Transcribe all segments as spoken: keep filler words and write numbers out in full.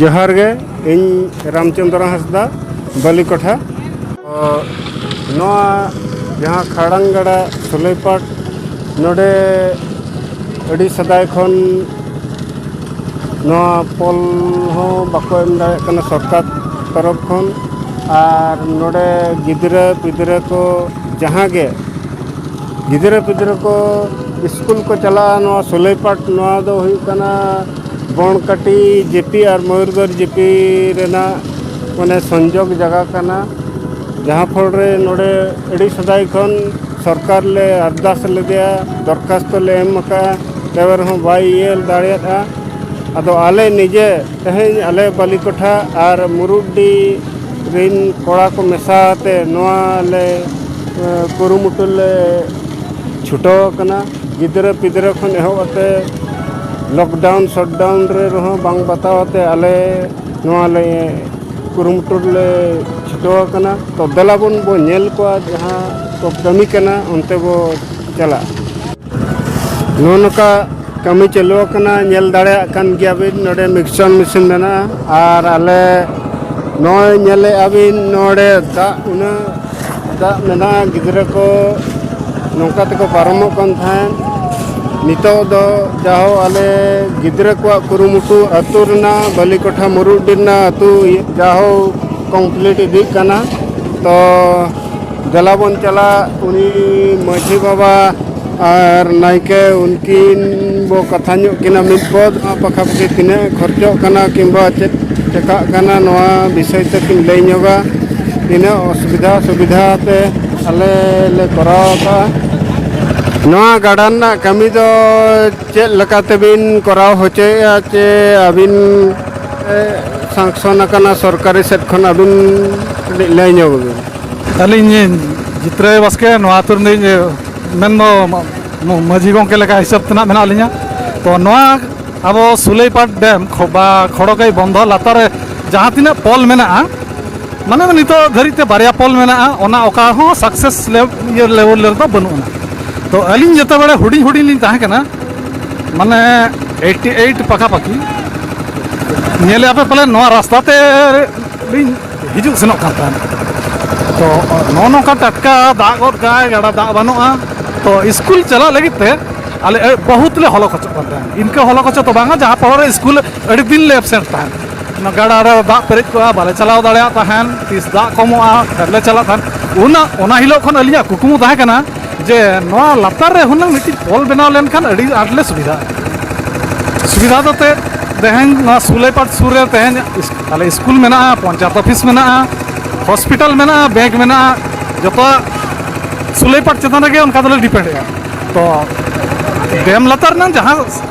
ᱡᱚᱦᱟᱨ ᱜᱮ, ᱤᱧ ᱨᱟᱢᱪᱚᱸᱫᱽᱨᱚ ᱦᱟᱸᱥᱫᱟ, ᱵᱟᱹᱞᱤᱠᱚᱴᱷᱟ᱾ ᱛᱚ, ᱱᱚᱣᱟ ᱡᱟᱦᱟᱸ ᱠᱷᱟᱲᱟᱝ ᱜᱟᱰᱟ ᱥᱩᱞᱟᱹᱭᱯᱟᱴ, ᱱᱚᱰᱮ ᱟᱹᱰᱤ ᱥᱮᱫᱟᱭ ᱠᱷᱚᱱ ᱱᱚᱣᱟ ᱯᱳᱞ ᱦᱚᱸ ᱵᱟᱠᱚ ᱮᱢ ᱫᱟᱲᱮᱭᱟᱜ ᱠᱟᱱᱟ ᱥᱚᱨᱠᱟᱨ ᱛᱚᱨᱚᱯ ᱠᱷᱚᱱ᱾ ᱟᱨ ᱱᱚᱰᱮ ᱜᱤᱫᱽᱨᱟᱹ ᱯᱤᱫᱽᱨᱟᱹ ᱠᱚ ᱡᱟᱦᱟᱸ ᱜᱮ ᱜᱤᱫᱽᱨᱟᱹ ᱯᱤᱫᱽᱨᱟᱹ ᱠᱚ ᱥᱠᱩᱞ ᱠᱚ ᱪᱟᱞᱟᱜᱼᱟ, ᱱᱚᱣᱟ ᱥᱩᱞᱟᱹᱭᱯᱟᱴ, ᱱᱚᱣᱟ ᱫᱚ ᱦᱩᱭᱩᱜ ᱠᱟᱱᱟ ᱵᱚᱱᱠᱟᱴᱤ ᱡᱮᱯᱤ ᱟᱨ ᱢᱚᱭᱩᱨᱵᱷᱚᱸᱡᱽ ᱡᱮᱯᱤ ᱨᱮᱱᱟᱜ ᱢᱟᱱᱮ ᱥᱚᱝᱡᱳᱜᱽ ᱡᱟᱭᱜᱟ ᱠᱟᱱᱟ᱾ ᱡᱟᱦᱟᱸ ᱯᱷᱚᱞ ᱨᱮ ᱱᱚᱰᱮ ᱟᱹᱰᱤ ᱥᱮᱫᱟᱭ ᱠᱷᱚᱱ ᱥᱚᱨᱠᱟᱨ ᱞᱮ ᱟᱨᱫᱟᱥ ᱞᱮᱫᱮᱭᱟ, ᱫᱚᱨᱠᱷᱟᱥᱛᱚ ᱞᱮ ᱮᱢ ᱟᱠᱟᱫᱼᱟ, ᱛᱚᱵᱮ ᱨᱮᱦᱚᱸ ᱵᱟᱭ ᱤᱭᱟᱹ ᱫᱟᱲᱮᱭᱟᱫᱼᱟ᱾ ᱟᱫᱚ ᱟᱞᱮ ᱱᱤᱡᱮ ᱛᱮᱦᱮᱧ ᱟᱞᱮ ᱵᱟᱹᱞᱤᱠᱚᱴᱷᱟ ᱟᱨ ᱢᱩᱨᱩᱰᱰᱤ ᱨᱤᱱ ᱠᱚᱲᱟ ᱠᱚ ᱢᱮᱥᱟ ᱟᱛᱮ ᱱᱚᱣᱟ ᱞᱮ, ᱮ, ᱠᱩᱨᱩᱢᱩᱴᱩ ᱞᱮ ᱪᱷᱩᱴᱟᱹᱣ ᱟᱠᱟᱱᱟ᱾ ᱜᱤᱫᱽᱨᱟᱹ ᱯᱤᱫᱽᱨᱟᱹ ᱠᱷᱚᱱ ᱮᱦᱚᱵ ᱟᱛᱮ lockdown shutdown ᱨᱮ ᱨᱮᱦᱚᱸ ᱵᱟᱝ ᱵᱟᱛᱟᱣ ᱟᱛᱮ ᱟᱞᱮ ᱱᱚᱣᱟ ᱞᱮ ᱠᱩᱨᱩᱢᱩᱴᱩ ᱨᱮᱞᱮ ᱪᱷᱩᱴᱟᱹᱣ ᱟᱠᱟᱱᱟ᱾ ᱛᱚ ᱫᱮᱞᱟ ᱵᱚᱱ ᱵᱚ ᱧᱮᱞ ᱠᱚᱣᱟ ᱡᱟᱦᱟᱸ ᱠᱚ ᱠᱟᱹᱢᱤ ᱠᱟᱱᱟ, ᱚᱱᱛᱮ ᱵᱚ ᱪᱟᱞᱟᱜᱼᱟ᱾ ᱱᱚᱜᱼᱚ ᱱᱚᱝᱠᱟ ᱠᱟᱹᱢᱤ ᱪᱟᱹᱞᱩ ᱟᱠᱟᱱᱟ, ᱧᱮᱞ ᱫᱟᱲᱮᱭᱟᱜ ᱠᱟᱱ ᱜᱮᱭᱟ ᱵᱤᱱ, ᱱᱚᱰᱮ mixture machine ᱢᱮᱱᱟᱜᱼᱟ᱾ ᱟᱨ ᱟᱞᱮ ᱱᱚᱜᱼᱚᱭ ᱧᱮᱞᱮᱫᱼᱟ ᱵᱤᱱ, ᱱᱚᱰᱮ ᱫᱟᱜ ᱩᱱᱟᱹᱜ ᱫᱟᱜ ᱢᱮᱱᱟᱜᱼᱟ, ᱜᱤᱫᱽᱨᱟᱹ ᱠᱚ ᱱᱚᱝᱠᱟ ᱛᱮᱠᱚ ᱯᱟᱨᱚᱢᱚᱜ ᱠᱟᱱ ᱛᱟᱦᱮᱸᱫ᱾ ᱱᱤᱛᱚᱜ ᱫᱚ ᱡᱟᱦᱳ ᱟᱞᱮ ᱜᱤᱫᱽᱨᱟᱹ ᱠᱚᱣᱟᱜ ᱠᱩᱨᱩᱢᱩᱴᱩ, ᱟᱹᱛᱩ ᱨᱮᱱᱟᱜ, ᱵᱟᱹᱞᱤᱠᱚᱴᱷᱟ ᱢᱩᱨᱩᱰᱰᱤ ᱨᱮᱱᱟᱜ ᱟᱹᱛᱩ ᱡᱟᱦᱳ complete ᱤᱫᱤᱜ ᱠᱟᱱᱟ᱾ ᱛᱚ ᱫᱮᱞᱟ ᱵᱚᱱ ᱪᱟᱞᱟᱜ, ᱩᱱᱤ ᱢᱟᱹᱡᱷᱤ ᱵᱟᱵᱟ ᱟᱨ ᱱᱟᱭᱠᱮ ᱩᱱᱠᱤᱱ ᱵᱚ ᱠᱟᱛᱷᱟ ᱧᱚᱜ ᱠᱤᱱᱟ ᱢᱤᱫ ᱯᱚᱫ᱾ ᱱᱚᱣᱟ ᱯᱟᱠᱷᱟ ᱯᱟᱠᱷᱤ ᱛᱤᱱᱟᱹᱜ ᱠᱷᱚᱨᱪᱚᱜ ᱠᱟᱱᱟ ᱠᱤᱝᱵᱟ ᱪᱮᱫ ᱪᱮᱠᱟᱜ ᱠᱟᱱᱟ, ᱱᱚᱣᱟ ᱵᱤᱥᱚᱭ ᱛᱮ ᱠᱤᱱ ᱞᱟᱹᱭ ᱧᱚᱜᱟ᱾ ᱛᱤᱱᱟᱹᱜ ᱚᱥᱩᱵᱤᱫᱷᱟ ᱥᱩᱵᱤᱫᱷᱟ ᱛᱮ ᱟᱞᱮ ᱞᱮ ᱠᱚᱨᱟᱣ ᱟᱠᱟᱫᱼᱟ᱾ ᱱᱚᱣᱟ ᱜᱟᱰᱟ ᱨᱮᱱᱟᱜ ᱠᱟᱹᱢᱤ ᱫᱚ ᱪᱮᱫ ᱞᱮᱠᱟ ᱛᱮᱵᱤᱱ ᱠᱚᱨᱟᱣ ᱦᱚᱪᱚᱭᱮᱫᱼᱟ, ᱪᱮ ᱟᱹᱵᱤᱱ, ᱮ, sanction ᱟᱠᱟᱱᱟ ᱥᱚᱨᱠᱟᱨᱤ ᱥᱮᱫ ᱠᱷᱚᱱ, ᱟᱹᱵᱤᱱ ᱠᱟᱹᱴᱤᱡ ᱞᱟᱹᱭ ᱧᱚᱜ ᱵᱤᱱ? ᱟᱹᱞᱤᱧ ᱡᱤᱛᱨᱟᱹᱭ ᱵᱟᱥᱠᱮ, ᱱᱚᱣᱟ ᱟᱹᱛᱩ ᱨᱤᱱᱤᱡ, ᱢᱮᱱᱫᱚ ᱢᱟ-, ᱢᱟᱹᱡᱷᱤ ᱜᱚᱢᱠᱮ ᱞᱮᱠᱟ ᱦᱤᱥᱟᱹᱵ ᱛᱮ ᱱᱟᱜ ᱢᱮᱱᱟᱜ ᱞᱤᱧᱟ᱾ ᱛᱚ ᱱᱚᱣᱟ ᱟᱵᱚ ᱥᱩᱞᱟᱹᱭᱯᱟᱴ ᱰᱮᱢ ᱠᱷᱚ-, ᱵᱟ ᱠᱷᱚᱲᱚᱠᱟᱹᱭ ᱵᱚᱱᱫᱷᱚ ᱞᱟᱛᱟᱨ ᱨᱮ ᱡᱟᱦᱟᱸ ᱛᱤᱱᱟᱹᱜ ᱯᱳᱞ ᱢᱮᱱᱟᱜᱼᱟ, ᱢᱟᱱᱮ ᱱᱤᱛᱚᱜ ᱫᱷᱟᱹᱨᱤᱡ ᱛᱮ ᱵᱟᱨᱭᱟ ᱯᱳᱞ ᱢᱮᱱᱟᱜᱼᱟ, ᱚᱱᱟ ᱚᱠᱟ ᱦᱚᱸ success ᱞᱮ-, ᱤᱭᱟᱹ level ᱨᱮᱫᱚ ᱵᱟᱹᱱᱩᱜ ᱟᱱᱟ᱾ ᱛᱚ ᱟᱹᱞᱤᱧ ᱡᱮᱛᱮ ᱵᱮᱲᱟ ᱦᱩᱰᱤᱧ ᱦᱩᱰᱤᱧ ᱞᱤᱧ ᱛᱟᱦᱮᱸ ᱠᱟᱱᱟ, ᱢᱟᱱᱮ ᱮᱭᱤᱴᱤ ᱮᱭᱤᱴ ᱯᱟᱠᱟ ᱯᱟᱠᱤ, ᱧᱮᱞᱮᱫᱼᱟ ᱯᱮ ᱯᱟᱞᱮ ᱱᱚᱣᱟ ᱨᱟᱥᱛᱟ ᱛᱮ ᱞᱤᱧ ᱦᱤᱡᱩᱜ ᱥᱮᱱᱚᱜ ᱠᱟᱱ ᱛᱟᱦᱮᱸᱫ᱾ ᱛᱚ ᱱᱚᱜᱼᱚ ᱱᱚᱝᱠᱟ ᱴᱟᱴᱠᱟ ᱫᱟᱜ ᱜᱚᱫ ᱠᱟᱜᱼᱟᱭ, ᱜᱟᱰᱟ ᱫᱟᱜ ᱵᱟᱹᱱᱩᱜᱼᱟ᱾ ᱛᱚ ᱥᱠᱩᱞ ᱪᱟᱞᱟᱜ ᱞᱟᱹᱜᱤᱫ ᱛᱮ ᱟᱞᱮ ᱵᱚᱦᱩᱛ ᱞᱮ ᱦᱚᱞᱚ ᱠᱚᱪᱚᱜ ᱠᱟᱱ ᱛᱟᱦᱮᱸᱫ᱾ ᱤᱱᱠᱟᱹ ᱦᱚᱞᱚ ᱠᱚᱪᱚ ᱫᱚ ᱵᱟᱝᱟ, ᱡᱟᱦᱟᱸ ᱯᱚᱨᱮ ᱨᱮ ᱥᱠᱩᱞ ᱟᱹᱰᱤ ᱫᱤᱱ ᱞᱮ ᱮᱵᱥᱮᱱᱴ ᱛᱟᱦᱮᱸᱫ᱾ ᱚᱱᱟ ᱜᱟᱰᱟ ᱨᱮ ᱫᱟᱜ ᱯᱮᱨᱮᱡ ᱠᱚᱜᱼᱟ, ᱵᱟᱞᱮ ᱪᱟᱞᱟᱣ ᱫᱟᱲᱮᱭᱟᱜ ᱛᱟᱦᱮᱸᱫ᱾ ᱛᱤᱥ ᱫᱟᱜ ᱠᱚᱢᱚᱜᱼᱟ, ᱯᱷᱮᱨ ᱞᱮ ᱪᱟᱞᱟᱜ ᱛᱟᱦᱮᱸᱫ᱾ ᱚᱱᱟ, ᱚᱱᱟ ᱦᱤᱞᱳᱜ ᱠᱷᱚᱱ ᱟᱹᱞᱤᱧᱟᱜ ᱠᱩᱠᱢᱩ ᱛᱟᱦᱮᱸ ᱠᱟᱱᱟ ᱡᱮ ᱱᱚᱣᱟ ᱞᱟᱛᱟᱨ ᱨᱮ ᱦᱩᱱᱟᱹᱝ ᱢᱤᱫᱴᱤᱡ ᱯᱳᱞ ᱵᱮᱱᱟᱣ ᱞᱮᱱᱠᱷᱟᱱ ᱟᱹᱰᱤ ᱟᱸᱴ ᱞᱮ ᱥᱩᱵᱤᱫᱷᱟᱜᱼᱟ᱾ ᱥᱩᱵᱤᱫᱷᱟ ᱫᱚ ᱛᱮ ᱛᱮᱦᱮᱧ ᱱᱚᱣᱟ ᱥᱩᱞᱟᱹᱭᱯᱟᱴ ᱥᱩᱨ ᱨᱮ ᱛᱮᱦᱮᱧ ᱤᱥ-, ᱟᱞᱮ ᱥᱠᱩᱞ ᱢᱮᱱᱟᱜᱼᱟ, ᱯᱚᱧᱪᱟᱭᱮᱛ ᱚᱯᱷᱤᱥ ᱢᱮᱱᱟᱜᱼᱟ, ᱦᱚᱥᱯᱤᱴᱟᱞ ᱢᱮᱱᱟᱜᱼᱟ, ᱵᱮᱝᱠ ᱢᱮᱱᱟᱜᱼᱟ, ᱡᱚᱛᱚᱣᱟᱜ ᱥᱩᱞᱟᱹᱭᱯᱟᱴ ᱪᱮᱛᱟᱱ ᱨᱮᱜᱮ ᱚᱱᱠᱟ ᱫᱚᱞᱮ ᱰᱤᱯᱮᱱᱰᱮᱜᱼᱟ᱾ ᱛᱚ ᱰᱮᱢ ᱞᱟᱛᱟᱨ ᱨᱮᱱᱟᱜ ᱡᱟᱦᱟᱸ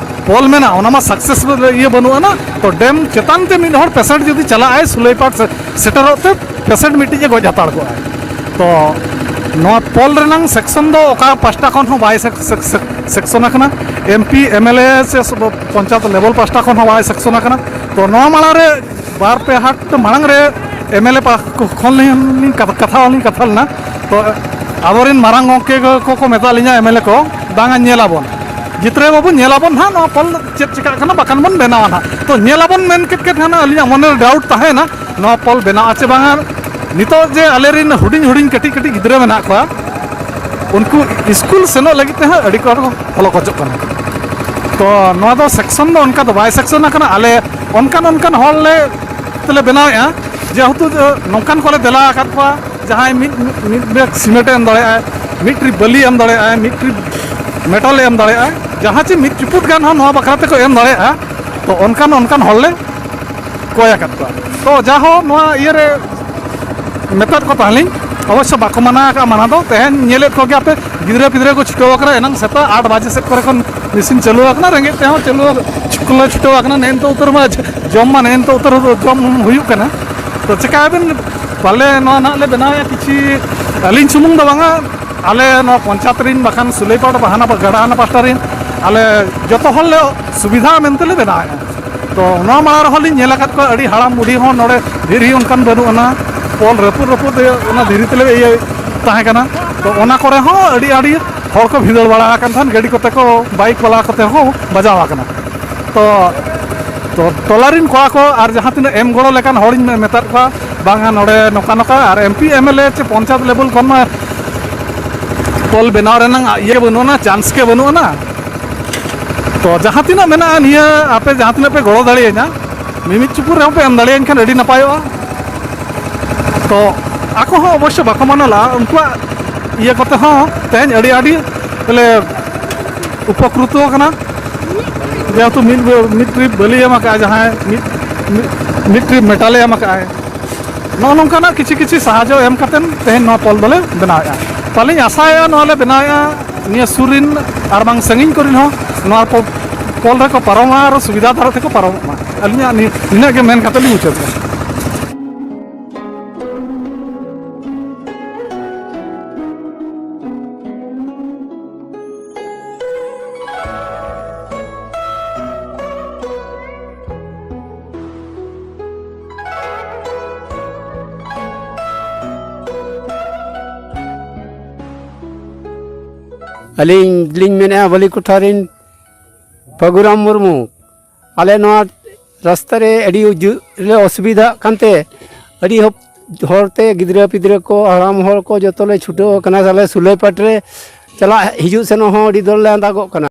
ᱯᱳᱞ ᱢᱮᱱᱟᱜᱼᱟ, ᱚᱱᱟ ᱢᱟ ᱥᱟᱠᱥᱮᱥ ᱤᱭᱟᱹ ᱵᱟᱹᱱᱩᱜ ᱟᱱᱟ᱾ ᱛᱚ ᱰᱮᱢ ᱪᱮᱛᱟᱱ ᱛᱮ ᱢᱤᱫ ᱦᱚᱲ ᱯᱮᱥᱮᱱᱴ ᱡᱩᱫᱤ ᱪᱟᱞᱟᱜᱼᱟᱭ ᱥᱩᱞᱟᱹᱭᱯᱟᱴ ᱥᱮ-, ᱥᱮᱴᱮᱨᱚᱜ ᱛᱮ ᱯᱮᱥᱮᱱᱴ ᱢᱤᱫᱴᱤᱡ ᱮ ᱜᱚᱡ ᱦᱟᱛᱟᱲ ᱠᱚᱜᱼᱟᱭ᱾ ᱛᱚ ᱱᱚᱣᱟ ᱯᱳᱞ ᱨᱮᱱᱟᱝ ᱥᱮᱠᱥᱚᱱ ᱫᱚ ᱚᱠᱟ ᱯᱟᱥᱴᱟ ᱠᱷᱚᱱ ᱦᱚᱸ ᱵᱟᱭ ᱥᱮᱠ-, ᱥᱮᱠ-, ᱥᱮᱠ-, ᱥᱮᱠᱥᱚᱱ ᱟᱠᱟᱱᱟ᱾ M P, M L A ᱥᱮ ᱥᱚ-, ᱯᱚᱧᱪᱟᱭᱮᱛ ᱞᱮᱵᱮᱞ ᱯᱟᱥᱴᱟ ᱠᱷᱚᱱ ᱦᱚᱸ ᱵᱟᱭ ᱥᱮᱠᱥᱚᱱ ᱟᱠᱟᱱᱟ᱾ ᱛᱚ ᱱᱚᱣᱟ ᱢᱟᱲᱟᱝ ᱨᱮ ᱵᱟᱨ ᱯᱮ ᱦᱟᱴ ᱢᱟᱲᱟᱝ ᱨᱮ ᱮᱢ ᱮᱞ ᱮ ᱯᱟ-, ᱠᱷᱚᱱ ᱞᱤᱧ ᱠᱟᱛᱷᱟ, ᱠᱟᱛᱷᱟ ᱦᱚᱸᱞᱤᱧ ᱠᱟᱛᱷᱟ ᱞᱮᱱᱟ᱾ ᱛᱚ ᱟᱵᱚᱨᱮᱱ ᱢᱟᱨᱟᱝ ᱜᱚᱢᱠᱮ ᱠᱚ, ᱠᱚ ᱢᱮᱛᱟᱜ ᱞᱤᱧᱟ ᱮᱢ ᱮᱞ ᱮ ᱠᱚ, "ᱵᱟᱝᱟ, ᱧᱮᱞᱟᱵᱚᱱ ᱜᱤᱫᱽᱨᱟᱹ ᱵᱟᱹᱵᱩ, ᱧᱮᱞᱟᱵᱚᱱ ᱱᱟᱦᱟᱜ ᱱᱚᱣᱟ ᱯᱳᱞ ᱪᱮᱫ ᱪᱤᱠᱟᱹᱜ ᱠᱟᱱᱟ, ᱵᱟᱠᱷᱟᱱ ᱵᱚᱱ ᱵᱮᱱᱟᱣᱟ ᱱᱟᱦᱟᱜ᱾" ᱛᱚ ᱧᱮᱞᱟᱵᱚᱱ ᱢᱮᱱ ᱠᱮᱫ ᱠᱷᱟᱱ ᱟᱹᱞᱤᱧᱟᱜ ᱢᱚᱱᱮᱨᱮ ᱰᱟᱣᱩᱴ ᱛᱟᱦᱮᱸᱭᱮᱱᱟ, ᱱᱚᱣᱟ ᱯᱳᱞ ᱵᱮᱱᱟᱜ ᱟᱪᱮ ᱵᱟᱝᱟ᱾ ᱱᱤᱛᱚᱜ ᱡᱮ ᱟᱞᱮᱨᱮᱱ ᱦᱩᱰᱤᱧ ᱦᱩᱰᱤᱧ ᱠᱟᱹᱴᱤᱡ ᱠᱟᱹᱴᱤᱡ ᱜᱤᱫᱽᱨᱟᱹ ᱢᱮᱱᱟᱜ ᱠᱚᱣᱟ, ᱩᱱᱠᱩ ᱥᱠᱩᱞ ᱥᱮᱱᱚᱜ ᱞᱟᱹᱜᱤᱫ ᱛᱮᱦᱚᱸ ᱟᱹᱰᱤ ᱠᱚ ᱦᱚᱞᱚ ᱠᱚᱪᱚᱜ ᱠᱟᱱᱟ᱾ ᱛᱚ ᱱᱚᱣᱟ ᱫᱚ ᱥᱮᱠᱥᱚᱱ ᱫᱚ ᱚᱱᱠᱟ ᱫᱚ ᱵᱟᱭ ᱥᱮᱠᱥᱚᱱ ᱟᱠᱟᱱᱟ᱾ ᱟᱞᱮ ᱚᱱᱠᱟᱱ ᱚᱱᱠᱟᱱ ᱦᱚᱲ ᱞᱮ ᱛᱮᱞᱮ ᱵᱮᱱᱟᱣᱮᱫᱼᱟ, ᱡᱮᱦᱮᱛᱩ ᱱᱚᱝᱠᱟᱱ ᱠᱚᱞᱮ ᱫᱮᱞᱟ ᱟᱠᱟᱫ ᱠᱚᱣᱟ, ᱡᱟᱦᱟᱸᱭ ᱢᱤᱫ, ᱢᱤᱫ ᱵᱮᱜᱽ ᱥᱤᱢᱮᱱᱴ ᱮ ᱮᱢ ᱫᱟᱲᱮᱭᱟᱜᱼᱟ, ᱢᱤᱫ ᱴᱨᱤᱯ ᱵᱟᱹᱞᱤ ᱮᱢ ᱫᱟᱲᱮᱭᱟᱜᱼᱟ, ᱢᱤᱫ ᱴᱨᱤᱯ ᱢᱮᱴᱟᱞ ᱮ ᱮᱢ ᱫᱟᱲᱮᱭᱟᱜᱼᱟ, ᱡᱟᱦᱟᱸ ᱪᱮ ᱢᱤᱫ ᱪᱩᱯᱩᱫ ᱜᱟᱱ ᱦᱚᱸ ᱱᱚᱣᱟ ᱵᱟᱠᱷᱨᱟ ᱛᱮᱠᱚ ᱮᱢ ᱫᱟᱲᱮᱭᱟᱜᱼᱟ᱾ ᱛᱚ ᱚᱱᱠᱟᱱ ᱚᱱᱠᱟᱱ ᱦᱚᱲ ᱞᱮ ᱠᱚᱭ ᱟᱠᱟᱫ ᱠᱚᱣᱟ᱾ ᱛᱚ ᱡᱟᱦᱳ, ᱱᱚᱣᱟ ᱤᱭᱟᱹᱨᱮ ᱢᱮᱛᱟᱫ ᱠᱚ ᱛᱟᱦᱮᱸᱞᱤᱧ, ᱚᱵᱚᱥᱥᱚ ᱵᱟᱠᱚ ᱢᱟᱱᱟ ᱟᱠᱟᱫᱼᱟ ᱢᱟᱱᱟ ᱫᱚ᱾ ᱛᱮᱦᱮᱧ ᱧᱮᱞᱮᱫ ᱠᱚᱜᱮᱭᱟ ᱯᱮ, ᱜᱤᱫᱽᱨᱟᱹ ᱯᱤᱫᱽᱨᱟᱹ ᱠᱚ ᱪᱷᱩᱴᱟᱹᱣ ᱟᱠᱟᱱᱟ, ᱮᱱᱟᱝ ᱥᱮᱛᱟᱜ ᱟᱴ ᱵᱟᱡᱮ ᱥᱮᱫ ᱠᱚᱨᱮ ᱠᱷᱚᱱ ᱢᱮᱥᱤᱱ ᱪᱟᱹᱞᱩ ᱟᱠᱟᱱᱟ, ᱨᱮᱸᱜᱮᱡ ᱛᱮᱦᱚᱸ ᱪᱟᱹᱞᱩ ᱪᱷᱩᱴᱟᱹᱣ ᱟᱠᱟᱱᱟ᱾ ᱱᱮᱜᱼᱮ ᱱᱤᱛᱚᱜ ᱩᱛᱟᱹᱨ ᱢᱟ ᱡᱚᱢ ᱢᱟ ᱱᱮᱜᱼᱮ ᱱᱤᱛᱚᱜ ᱩᱛᱟᱹᱨ ᱡᱚᱢ ᱦᱩᱭᱩᱜ ᱠᱟᱱᱟ᱾ ᱛᱚ ᱪᱮᱠᱟᱭᱟᱵᱤᱱ, ᱯᱟᱞᱮ ᱱᱚᱣᱟ ᱱᱟᱦᱟᱜ ᱞᱮ ᱵᱮᱱᱟᱣᱮᱫᱼᱟ ᱠᱤᱪᱷᱤ, ᱟᱹᱞᱤᱧ ᱥᱩᱢᱩᱝ ᱫᱚ ᱵᱟᱝᱟ, ᱟᱞᱮ ᱱᱚᱣᱟ ᱯᱚᱧᱪᱟᱭᱮᱛ ᱨᱤᱱ ᱵᱟᱠᱷᱟᱱ ᱥᱩᱞᱟᱹᱭᱯᱟᱲ ᱵᱟᱦᱟᱱᱟ ᱜᱟᱰᱟ ᱦᱟᱱᱟ ᱯᱟᱥᱴᱟ ᱨᱤᱱ ᱟᱞᱮ ᱡᱚᱛᱚ ᱦᱚᱲ ᱞᱮ ᱥᱩᱵᱤᱫᱷᱟ ᱢᱮᱱᱛᱮ ᱞᱮ ᱵᱮᱱᱟᱣᱮᱫᱼᱟ᱾ ᱛᱚ ᱚᱱᱟ ᱢᱟᱲᱟᱝ ᱨᱮᱦᱚᱸ ᱞᱤᱧ ᱧᱮᱞ ᱟᱠᱟᱫ ᱠᱚᱣᱟ, ᱟᱹᱰᱤ ᱦᱟᱲᱟᱢ ᱵᱩᱰᱷᱤ ᱦᱚᱸ ᱱᱚᱰᱮ ᱫᱷᱤᱨᱤ ᱚᱱᱠᱟᱱ ᱵᱟᱹᱱᱩᱜ ᱟᱱᱟ, ᱯᱳᱞ ᱨᱟᱹᱯᱩᱫ ᱨᱟᱹᱯᱩᱫ ᱚᱱᱟ ᱫᱷᱤᱨᱤ ᱛᱮᱞᱮ ᱤᱭᱟᱹ ᱛᱟᱦᱮᱸ ᱠᱟᱱᱟ᱾ ᱛᱚ ᱚᱱᱟ ᱠᱚᱨᱮ ᱦᱚᱸ ᱟᱹᱰᱤ ᱟᱹᱰᱤ ᱦᱚᱲ ᱠᱚ ᱵᱷᱤᱸᱫᱟᱹᱲ ᱵᱟᱲᱟ ᱟᱠᱟᱱ ᱠᱷᱟᱱ ᱜᱟᱹᱰᱤ ᱠᱚᱛᱮ ᱠᱚ, ᱵᱟᱭᱤᱠ ᱵᱟᱞᱟ ᱠᱚᱛᱮ ᱦᱚᱸ ᱵᱟᱡᱟᱣ ᱟᱠᱟᱱᱟ᱾ ᱛᱚ, ᱛᱚ ᱴᱚᱞᱟ ᱨᱤᱱ ᱠᱚᱲᱟ ᱠᱚ ᱟᱨ ᱡᱟᱦᱟᱸ ᱛᱤᱱᱟᱹᱜ ᱮᱢ ᱜᱚᱲᱚ ᱞᱮᱠᱟᱱ ᱦᱚᱲᱤᱧ ᱢᱮ- ᱢᱮᱛᱟᱫ ᱠᱚᱣᱟ, ᱵᱟᱝᱟ ᱱᱚᱰᱮ ᱱᱚᱝᱠᱟ ᱱᱚᱝᱠᱟ, ᱟᱨ M P M L A ᱪᱮ ᱯᱚᱧᱪᱟᱭᱮᱛ ᱞᱮᱵᱮᱞ ᱠᱷᱚᱱ ᱢᱟ ᱯᱳᱞ ᱵᱮᱱᱟᱣ ᱨᱮᱱᱟᱜ ᱤᱭᱟᱹ ᱵᱟᱹᱱᱩᱜ ᱟᱱᱟ, ᱪᱟᱱᱥ ᱜᱮ ᱵᱟᱹᱱᱩᱜ ᱟᱱᱟ᱾ ᱛᱚ ᱡᱟᱦᱟᱸ ᱛᱤᱱᱟᱹᱜ ᱢᱮᱱᱟᱜᱼᱟ, ᱱᱤᱭᱟᱹ ᱟᱯᱮ ᱡᱟᱦᱟᱸ ᱛᱤᱱᱟᱹᱜ ᱯᱮ ᱜᱚᱲᱚ ᱫᱟᱲᱮᱭᱟᱹᱧᱟ, ᱢᱤᱢᱤᱫ ᱪᱩᱯᱩᱫ ᱨᱮᱦᱚᱸ ᱯᱮ ᱮᱢ ᱫᱟᱲᱮᱭᱟᱹᱧ ᱠᱷᱟᱱ ᱟᱹᱰᱤ ᱱᱟᱯᱟᱭᱚᱜᱼᱟ᱾ ᱛᱚ ᱟᱠᱚ ᱦᱚᱸ ᱚᱵᱚᱥᱥᱚ ᱵᱟᱠᱚ ᱢᱟᱱᱟ ᱞᱟᱜᱼᱟ, ᱩᱱᱠᱩᱣᱟᱜ ᱤᱭᱟᱹ ᱠᱚᱛᱮ ᱦᱚᱸ ᱛᱮᱦᱮᱧ ᱟᱹᱰᱤ ᱟᱹᱰᱤ ᱞᱮ ᱩᱯᱚᱠᱨᱤᱛᱚ ᱟᱠᱟᱱᱟ᱾ ᱡᱮᱦᱮᱛᱩ ᱢᱤᱫ ᱢᱤᱫ ᱴᱨᱤᱯ ᱵᱟᱹᱞᱤ ᱮᱢ ᱟᱠᱟᱫᱼᱟ, ᱡᱟᱦᱟᱸᱭ ᱢᱤᱫ ᱢᱤᱫ ᱢᱤᱫ ᱴᱨᱤᱯ ᱢᱮᱴᱟᱞᱮ ᱮᱢ ᱟᱠᱟᱫᱼᱟᱭ, ᱱᱚᱜᱼᱚ ᱱᱚᱝᱠᱟᱱᱟᱜ ᱠᱤᱪᱷᱩ ᱠᱤᱪᱷᱩ ᱥᱟᱦᱟᱡᱽᱡᱚ ᱮᱢ ᱠᱟᱛᱮᱫ ᱛᱮᱦᱮᱧ ᱱᱚᱣᱟ ᱯᱳᱞ ᱫᱚᱞᱮ ᱵᱮᱱᱟᱣᱮᱫᱼᱟ᱾ ᱛᱟᱦᱚᱞᱮᱧ ᱟᱥᱟᱭᱮᱫᱼᱟ, ᱱᱚᱣᱟ ᱞᱮ ᱵᱮᱱᱟᱣᱮᱫᱼᱟ, ᱱᱤᱭᱟᱹ ᱥᱩᱨ ᱨᱤᱱ ᱟᱨ ᱵᱟᱝ ᱥᱟᱺᱜᱤᱧ ᱠᱚᱨᱮᱱ ᱦᱚᱸ ᱱᱚᱣᱟ ᱯᱳ- ᱯᱳᱞ ᱨᱮᱠᱚ ᱯᱟᱨᱚᱢᱚᱜᱼᱟ ᱟᱨ ᱥᱩᱵᱤᱫᱷᱟ ᱫᱷᱟᱨᱟ ᱛᱮᱠᱚ ᱯᱟᱨᱚᱢᱚᱜ ᱢᱟ᱾ ᱟᱹᱞᱤᱧᱟᱜ ᱱᱤ- ᱱᱤᱱᱟᱹᱜ ᱜᱮ ᱢᱮᱱ ᱠᱟᱛᱮᱫ ᱞᱤᱧ ᱢᱩᱪᱟᱹᱫ ᱮᱫᱟ᱾ ᱟᱹᱞᱤᱧ ᱞᱤᱧ ᱢᱮᱱᱮᱫᱼᱟ, ᱵᱟᱹᱞᱤᱠᱚᱴᱷᱟ ᱨᱮᱱ ᱯᱷᱟᱹᱜᱩᱨᱟᱢ ᱢᱩᱨᱢᱩ, ᱟᱞᱮ ᱱᱚᱣᱟ ᱨᱟᱥᱛᱟ ᱨᱮ ᱟᱹᱰᱤ ᱡᱳᱨ ᱞᱮ ᱚᱥᱩᱵᱤᱫᱷᱟᱜ ᱠᱟᱱᱛᱮ, ᱟᱹᱰᱤ ᱦᱚᱯ- ᱦᱚᱲᱛᱮ, ᱜᱤᱫᱽᱨᱟᱹ ᱯᱤᱫᱽᱨᱟᱹ ᱠᱚ, ᱦᱟᱲᱟᱢ ᱦᱚᱲ ᱠᱚ, ᱡᱚᱛᱚ ᱞᱮ ᱪᱷᱩᱴᱟᱹᱣ ᱟᱠᱟᱱᱟ᱾ ᱛᱟᱦᱞᱮ ᱥᱩᱞᱟᱹᱭᱯᱟᱴ ᱨᱮ ᱪᱟᱞᱟᱜ ᱦᱤᱡᱩᱜ ᱥᱮᱱᱚᱜ ᱦᱚᱸ ᱟᱹᱰᱤ ᱫᱚᱨ ᱞᱮ ᱟᱸᱫᱟᱜᱚᱜ ᱠᱟᱱᱟ᱾